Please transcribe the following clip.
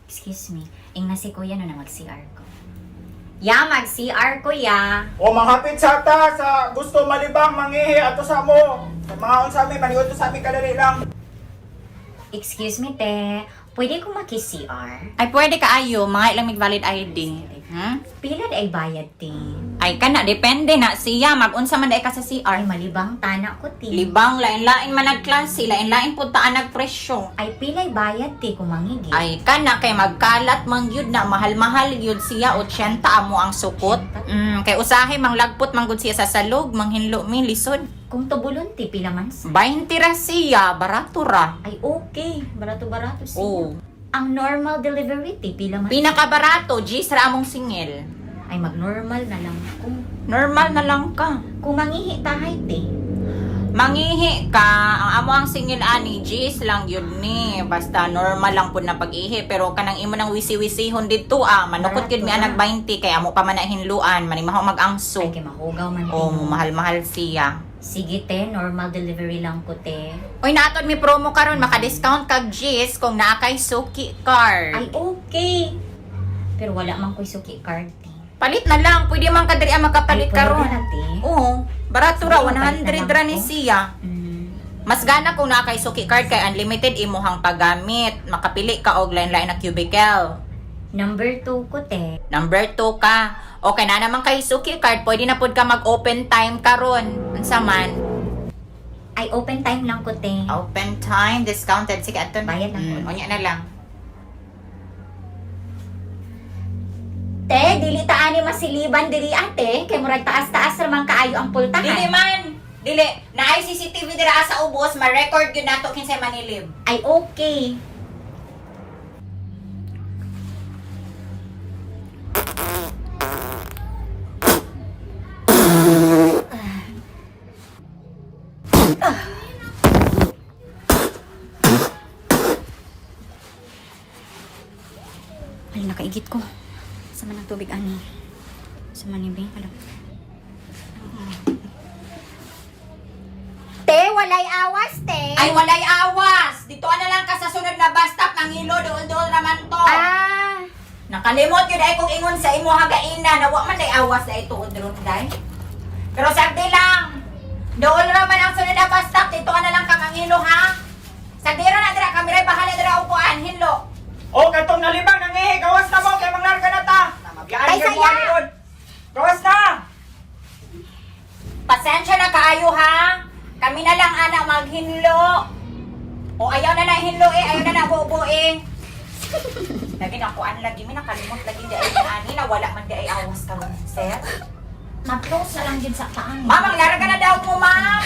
Excuse me. Ing na si kuya no na mag-CR ko. Ya, mag-CR ko ya. O manghapit sa ta sa gusto malibang mangihi ato sa mo. Sa mga unsa mi maniud sa mi kadali lang. Excuse me, te. Pwede ko maki-CR? Ay, pwede ka ayo, mga ilang mig valid ID. Hmm? Pila ay bayad, te? Ay, kana, depende na siya. Mag-unsa man dai ka sa Ay, CR. malibang tana ko, te. Libang, lain-lain man nagklase, lain-lain pud taan nagpresyo. Ay, pilay bayad, te, kung mangigi. Ay, kana, kay magkalat mang yun na, mahal-mahal yun siya, 80 amo ang sukot. Kay usahay, manglagpot, manggod siya sa salog, manghinlo mi, lisod. Kung tubulon, te, pila man sa. 20 ra siya, barato ra. Ay, okay. Barato-barato siya. Oo. Ang normal delivery, te, pila man. Pinakabarato, G's ra among singil. Ay, mag-normal na lang kung Normal na lang ka. Kung mangihi tahay, te. Mangihi ka, ang amo ang singil ani, G's lang yun ni. Basta normal lang po na pag-ihi. Pero kanang imo nang wisi-wisihon dito ah. Manukot yun mi Barato anag 20 kay amo pa man na hinluan. Manimaho Ay, mag-angso. kay mahugaw man, te. O, mahal-mahal siya. Sige, te. Normal delivery lang ko, te. Uy, naatod mi promo karon maka-discount kag G's kung naa kay Suki card. Ay, okay. Pero wala man ko'y suki card, te. Palit na lang, pwede man ka diri ang makapalit Ay, pwede karon. na, te. Oo, barato ra Sige, palit na 100 lang ra ni ko. siya. Mas gana kung naa kay Suki card kay unlimited imuhang paggamit. Makapili ka og lain-lain na cubicle. Number 2 ko, te. Number 2 ka. Okay na naman kay Suki card, pwede na pud ka mag-open time karon. Unsa man? Ay, open time lang ko, te. Open time discounted sige aton. Bayad na ko. Unya na lang. Te, dili ta ani masiliban diri ate kay murag taas-taas ra man kaayo ang pultahan. Dili man. Dili, naay CCTV dira sa ubos, ma-record gyud nato kinsay manilib. Ay, okay. Ay, nakaigit ko. Sa man ang tubig, ani. Sa man ni Bing, alam. Te, walay awas, te. Ay, walay awas! Dito na lang ka sa sunod na bus stop, nangilo, dool-dool raman to. Ah! Nakalimot yun ay kung ingon sa imo hagaina, na wa man day awas na ituod ron day. Pero sagdi lang, dool raman ang sunod na bus stop, dito na lang ka mangilo ha. Sagdi ra na dira, kami ray bahala dira upuan, hinlo. O katong nalibang nangihi gawas na mo kay manglarga na ta. Mabiyaan Tay, gyud mo saya! ani ron. Gawas na. Pasensya na kaayo ha. Kami na lang ana maghinlo. O ayaw na na hinlo eh, ayaw na na buo eh. Lagi nakuan lagi mi nakalimot lagi di ay ani na wala man di ay awas karon, sir. Mag-close na lang din sa taan. Ma'am, ang larga na daw mo, ma'am.